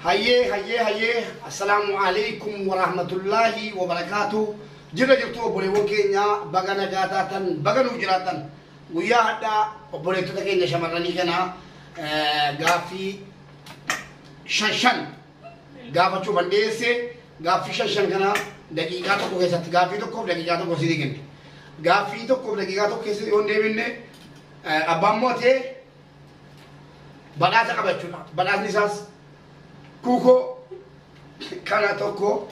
Hayyee, hayyee, hayyee. Assalaamu alaikum warahmatullaahi wabarakaatu. Jirra jirtu obboleewwan keenya, baga nagaa taatan, baga nuuf jiraatan. Guyyaa hadhaa obboleettota keenya shamarranii kana gaaffii shan shan gaafachuuf an dhiyeesse. Gaaffii shan shan kana daqiiqaa tokko keessatti, gaaffii tokkoof daqiiqaa tokko isinii kenne. Gaaffii tokkoof daqiiqaa tokko keessatti yoo hin deebinne, abbaan mootee badhaasa qaba jechuudha. Badhaasni isaas kuukoo kana tokko,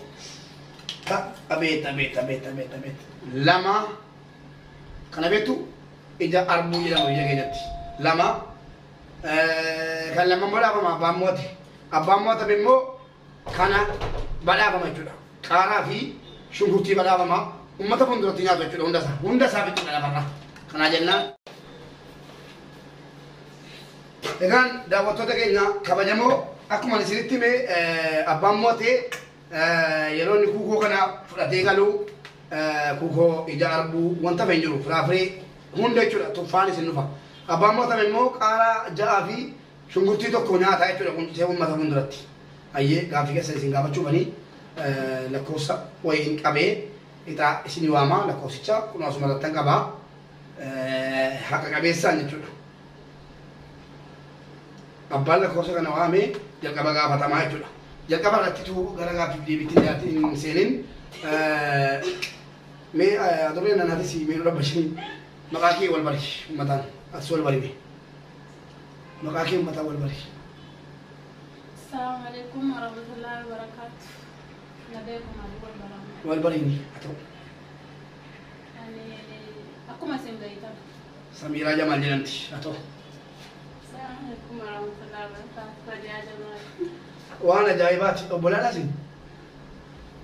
abeet abeet abeet abeet abeet, lama, kana beektu, ija arbuu jedhama biyya keenyatti, lama kan lama badhaafama abbaan moote. Abbaan mootame immoo kana badhaafama jechuudha. Qaaraa fi shunkurtii badhaafama, uummata fuulduratti nyaatu jechuudha. Hunda isaa fixuudha lafarra kanaa jennaan. Egaan daawwattoota keenya kabajamoo, akkuma isinitti hime, abbaan mootee yeroo inni kuukoo kana fudhatee galu, kuukoo ija arbuu, wanta fe'in jiru, firaafiree hunda jechuudha, tuffaan isin dhufa. Abbaan mootame immoo qaaraa ja'aa fi shunkurtii tokko nyaata jechuudha, quncisee uummata fuulduratti. Ayyee, gaaffii keessa isin gaafachuufanii lakkoofsa wayiin qabee ixaa isinii waamaa. Lakkoofsicha kun asuma irratti qabaa, haqa qabeessaan jechuudha. Abbaan lakkoofsa kana waamee jalqaba gaafatamaa jechuudha. Jalqaba irratti tuu gara gaaffiif deebiitti dhiyaatiin hin seenin, mee adurreen nanaatis mee nu dhabbashii, maqaa kee wal bari uummataan, atis wal bari, mee maqaa kee uummataan wal bari. Assalamu alaikum warahmatullahi wabarakatuh. Nagaya kumaali wal baramu. Wal bariini haa ta'u. Ani akkuma isin beektan. Samiiraa Jamaal jedhamti, haa ta'u. Assalamu alaikum warahmatullahi wabarakatuh. Radiyaa Jamaal. Waan ajaa'ibaati, obbolaadhaas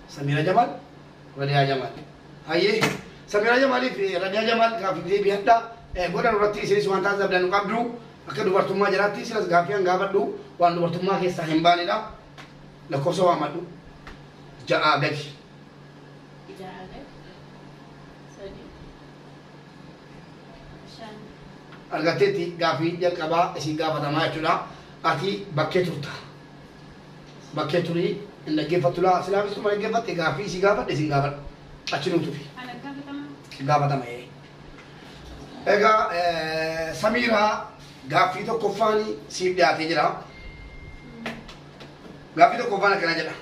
Samiiraa Jamaal, Radiyaa Jamaal. Hayyee, Samiiraa Jamaaliif Radiyaa Jamaal gaaffii deebii hadhaa godhan irratti isinis waan taasisan qabdu. Akka dubartummaa jiraatti silas gaaffii an gaafadhu waan dubartummaa keessaa hin baanedha. Lakkoofsa waamadhu, 6 gadi. 6 gadi. 3. 5. Argatteetti, gaaffii jalqabaa isin gaafatamaa jechuudha. Ati bakkee turta. Bakkee turii hin dhaggeeffattu laa, silaafis tuma dhaggeeffatte, gaaffii si gaafadhe isin gaafadha. Achi nuu tufi. Ana gaafatama. Gaafatama ee. Egaa Samiiraa, gaaffii tokkoffaan siif dhiyaatee jira. Gaaffii tokkoffaan akkana jedha.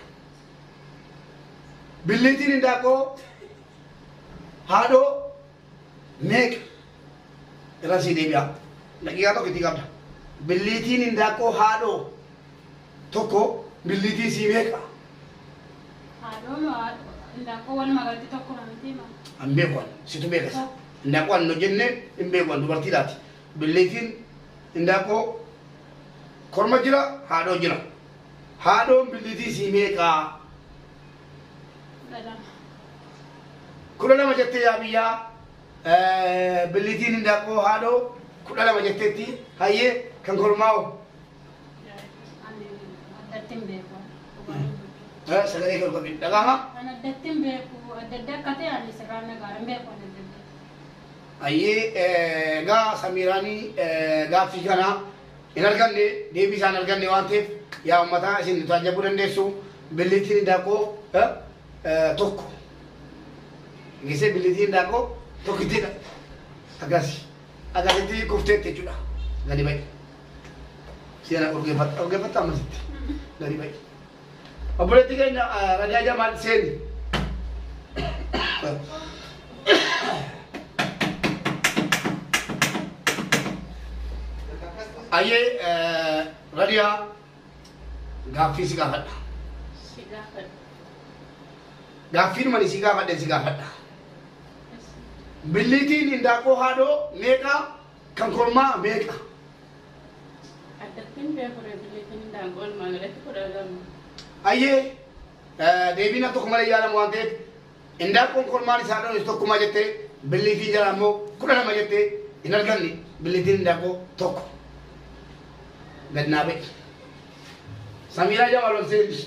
Billiitiin hindaaqoo haadhoo meeqa? Irra sii deebi'a. Daqiiqaa tokko itti qabda. Billiitiin hindaaqoo haadhoo tokko billiitiin sii meeqa? Haadhoo hindaaqoo walumaa galatti tokko miti ma? An beeku, an situ beekas. Hindaaqoo an hojjenne hin beeku, an dubartiidhaati. Billiitiin hindaaqoo korma jira, haadhoo jira. Haadhoon billiitii sii meeqa? 12. 12 jettee yaa biyyaa, billiitiin hindaaqoo haadhoo 12 jetteetti. Hayyee, kan kormaa'u? Ani addatti hin beeku. Sagalee kee ol qabi, dhaga'ama. Ani addatti hin beeku. Adda adda akka ta'e ani sirraan nagaara hin beeku ani adda adda. Hayyee, egaa Samiiraanii gaaffii kana hin arganne, deebii isaan arganne waan ta'eef, yaa uummataa isin nu taajjabuu dandeessu, billiitiin hindaaqoo tokko. Geessee billiitiin hindaaqoo tokkittiidha. Akkasi. Akkasitti kufteetti jechuudha. Gadi ba'i. Seera urgeeffatta, urgeeffatta ammasitti. Gadi ba'i. Obboleetti keenya Radiyaa Jamaal, seeni. Ayyee, Radiyaa, gaaffii si gaafadha. Si gaafadhu. Gaaffiin si gaafadhe si gaafadha. Billiitiin hindaaqoo haadhoo meeqa? Kan kormaa meeqa? Addatti hin beeku, billiitiin hindaaqoo walumaa galatti 12. Ayyee, deebiin al tokko malee yaalamu waan ta'eef, hindaaqoon kormaan isaa haadhoon tokkumaa jettee, billiitiin jala immoo 12 jettee, hin arganne. Billiitiin hindaaqoo tokko. Gad naa ba'i. Samiiraa Jamaal, ol seeni.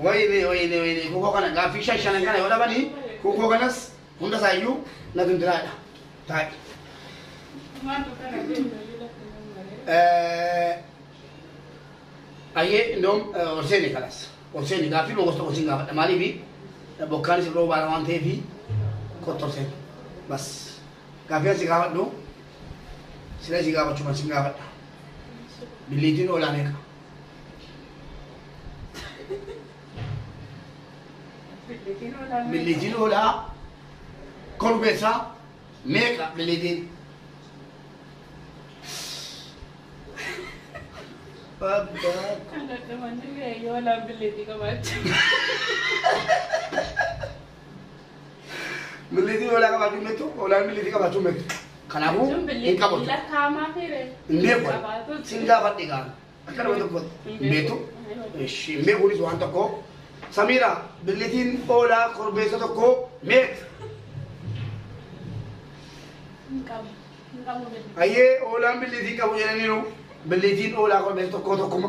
Wayine, wayine, wayine, kuukoo kana gaaffii shan shanan kana yoo dhabanii, kuukoo kanas hunda isaayyuu na dundiraadha. Taa'i. Maaltu kana beektu iyyuu lafti hin malee. Ayyee indoom ol seeni kalas. Ol seeni gaaffii gosa tokko siin gaafadha. Maaliifi bokkaanis roobaadha waan ta'eefi kottu ol seeni. Bas gaaffii ani si gaafadhu sila si gaafachuu sin gaafadha. Billiitiin oolaa meeqa? Billiitiin oolaa korbeessaa meeqa billiitiin? Abbaa. Kan dadhabanni ga'e yoo laan billeetii qabaachuu. Billiitiin oolaa qabaachuu hin beektu, oolaan billiitii qabaachuu hin beektu. Kanaafuu hin qabu. Lakkaamaa fire. Hin beeku. Sin gaafadhe gaana. Akka nama tokkotti hin beektu. Ishi hin beekuunis waan tokko. Samiira billiitiin oolaa korbeessa tokko meeqa? Hin qabu. Hin qabu billiitii. Ayyee oolaan billiitii qabu jedhaniiru. Billiitiin oolaa korbeessa tokko tokkuma.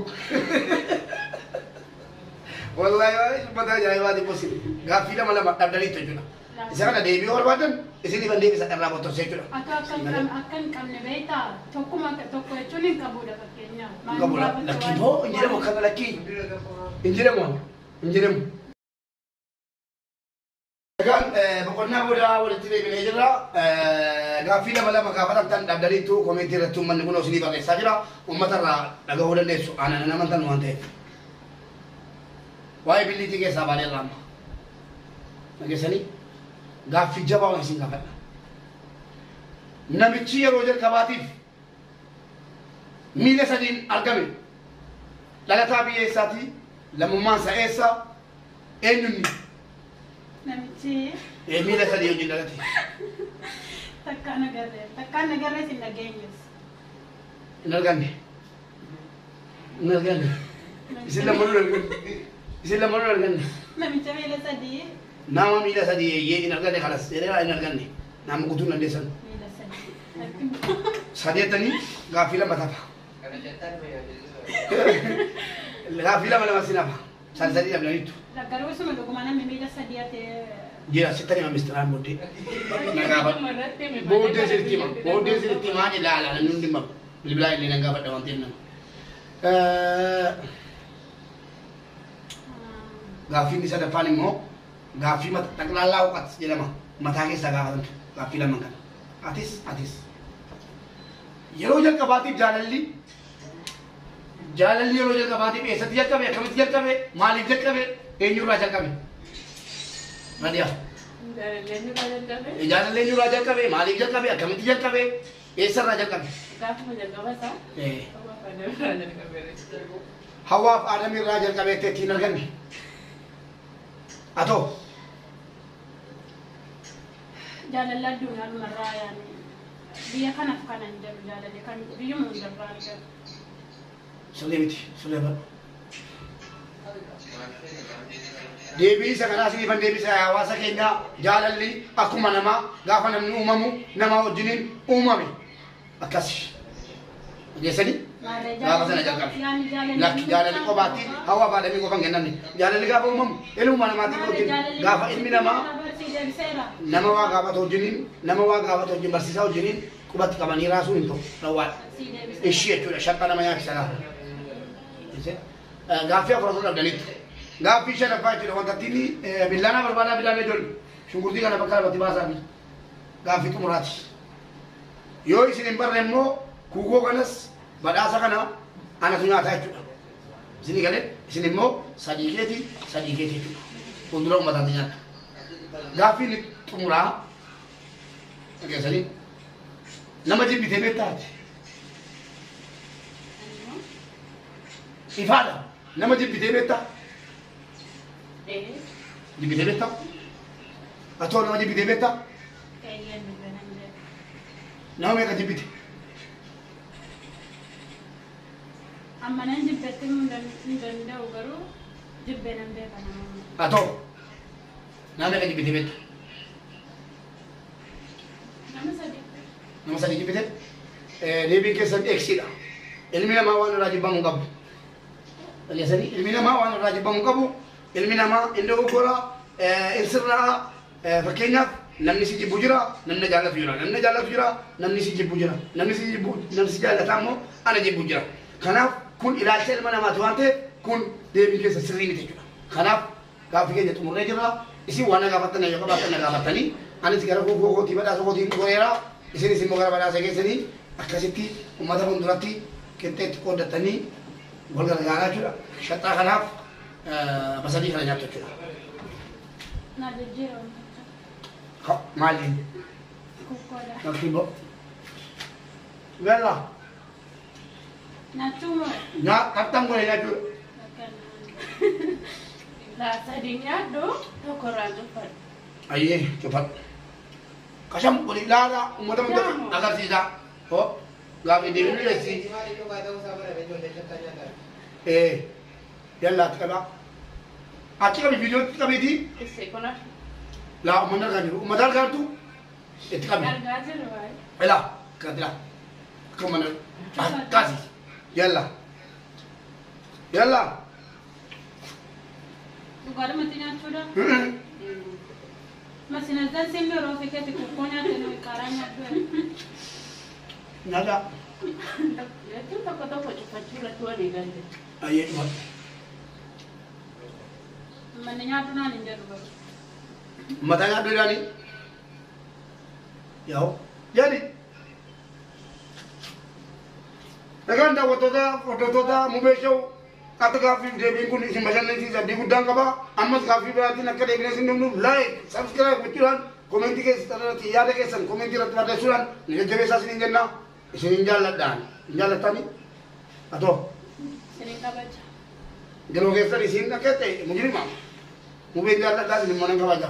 Wallaahi waan ummata ajaa'ibaati bosi. Gaaffii lama lama dhabdaniitu jechuudha. Isa kana deebii yoo barbaadan isin ifan deebisa irraa bottosee jechuudha. Akka akka hin qabne beektaa tokkuma tokko jechuun hin qabudha fakkeenyaaf. Hin qabudha. Lakkii hoo hin jedhamu akkana lakkii. Hin jedhamu hin jedhamu. Egaan boqonnaa booda walitti deebinee jirra. Gaaffii lama lama gaafatamtan dhabdaniitu komentii irratti uummanni kun isinii barreessaa jira. Uummata irraa dhagahuu dandeessu. Aannan amantan waan ta'eef. Waa'ee billiitii keessaa baaneerra amma. Dhageessanii gaaffii jabaa waan isin gaafadha. Namichi yeroo jalqabaatiif miila sadiin argame dhalataa biyya eessaatii lammummaan isaa eessa eenyunni? Namichi Miila sadii wajjin dhalate. Takkaan agarree takkaan agarrees hin dhageenyes. Hin arganne. Hin arganne. Isin lamaanuu hin arganne. Isin lamaanuu hin arganne. Namicha miila sadii. Nama miila sadii eeyyee hin arganne kalas jedhee hin arganne. Nama guutuu hin dandeessan. Miila sadii. Sadeettanii gaaffii lama tafa. Gaaffii lama lama si nafa. Sadi sadii dhabdaniittu. Garuu isuma dhuguma namni miila sadii hatee. Jira sittani hima mistiraan booddee. Na gaafadhu. Booddee sirriitti hima. Booddee sirriitti himaa ilaala namni hundi himamu. Bilbilaa illee nan gaafadha waan ta'eef nama. Gaaffiin inni sadaffaan immoo gaaffii xaqlaallaa uqat jedhama. Mataa keessaa gaafatamtu gaaffii lamaan kana. Atis atis. Yeroo jalqabaatiif jaalalli jaalalli yeroo jalqabaatiif eessatti jalqabe akkamitti jalqabe maaliif jalqabe eenyurraa jalqabe? Radiyaa. Jaalalli eenyurraa jalqabe maaliif jalqabe akkamitti jalqabe eessarraa jalqabe? Gaafuma jalqaba isaa. Hawaaf Aadamirraa jalqabe ittiin arganne. Atoo. Jaalalli addunyaa dhumarraa yaani biyya kanaaf kana hin jedhu jaalalli kan biyyuma hundarraa argatu. Sirrii miti sirrii badhu. Deebii isa kanaa isiniifan deebisa hawaasa keenya jaalalli akkuma namaa gaafa namni uumamu nama wajjiniin uumame akkas. Dhageessanii? Gaafa sana jalqabe. Lakki jaalalli qobaatti hawaa baadhamii qofa hin kennamne. Jaalalli gaafa uumamu ilmuma namaatiif wajjin gaafa ilmi namaa nama waa gaafatu wajjiniin nama waa gaafatu wajjin barsiisaa wajjiniin qubatti qabanii raasuun hin ta'u rawwaadha. Ishii jechuudha shaqqa nama nyaachisa gaafa. Gaaffii afur dhabdaniitu. Gaaffii shanaffaa jechuudha wanta ittiin billaanaa barbaadaa billaana ijoollee shunkurtii kana bakka lamatti baasaa fi gaaffii xumuraati. Yoo isin hin barre immoo kuukoo kanas badhaasa kana anatu nyaata jechuudha. Isinii galee isin immoo sadii keeti sadii keeti jechuudha. Fuuldura uummataatti nyaata. Gaaffiin xumuraa dhageessanii nama jibbitee beektaati. Ifaadha. Nama jibbitee beektaa? Jibbitee beektaa? Atoo nama jibbitee beektaa? Nama meeqa jibbite? Amma nan jibbetti hin danda'u garuu jibbee nan beeka nama. Atoo nama meeqa jibbitee beekta? Nama sadii. Nama sadii jibbite? Deebiin keessan eegsiidha. Ilmi namaa waan irraa jibbamu hin qabu. Dhageessanii ilmi namaa waan irraa jibbamu hin qabu. Ilmi namaa inni dogoggora inni sirraa fakkeenyaaf namni si jibbu jira namni jaallatu jira namni jaallatu jira namni si jibbu jira namni si jibbu namni si jaallataa immoo ana jibbu jira. Kanaaf Kun ilaalcha ilma namaati waan ta'eef kun deebii keessa sirrii miti jechuudha. Kanaaf gaaffii keenya xumurree jirra. Isin waan na gaafattan yoo qabaattan na gaafattanii anis gara kuukoo kootii badhaasa kootiin goreera. Isinis immoo gara badhaasa keessanii akkasitti uummata fuulduratti qixxeetti qooddatanii wal gargaaraa jechuudha. Shaxxaa kanaaf basalii kana nyaattu jechuudha. Na jijjiira wanticha. Maali? Kukkoodha. Nafti bo. Bella. Nyaachuu moo? Nyaa kattan godhe nyaachuudha. Laa sadii nyaadhu tokko irraa cuffadhu. Ayyee cufadhu. Qasham godhe ilaalaa uummata hunda agarsiisa. Hoo gaaffii deebii dhiyeessi. Ee yallaatti qabaa. Achi qabi viidiyootti qabiitii Isee kun hafe. laa uummanni argaa jiru. Uummata argaa jirtu itti qabi. Argaa jiru waayee. Ilaa kanatti ilaa. Akka uummanni akkasi. Yalla. Yalla. Dhugaadhumatti nyaachuudha. Masinazaan simmi yeroo ofii keetti kukkoo nyaatte nuyi qaaraa nyaadhu. Nyaata. Jechuun tokko tokko cuffachuu irratti walii galle. Ayyee cufadhu. Manni nyaadhu naan hin jedhu garuu. Mataa nyaadhu jedhanii. Yaa'u. Jedhi. Egaan daawwattoota hordoftoota Mubee Show akka gaaffiif deebiin kun isin bashannansiisa abdii guddaan qaba. Ammas gaaffii biraatiin akka deebinee isin dhufnuuf like, subscribe gochuudhaan koomentii keessan irratti yaada keessan koomentii irratti barreessuudhaan nu jajjabeessaa isiniin jenna. Isinin jaalladhaan. Hin jaallattanii? Atoo. Isinin kabaja. Yeroo keessan isin dhaqeette mujrima. Mubeen jaalladhaa isin immoo nan kabaja.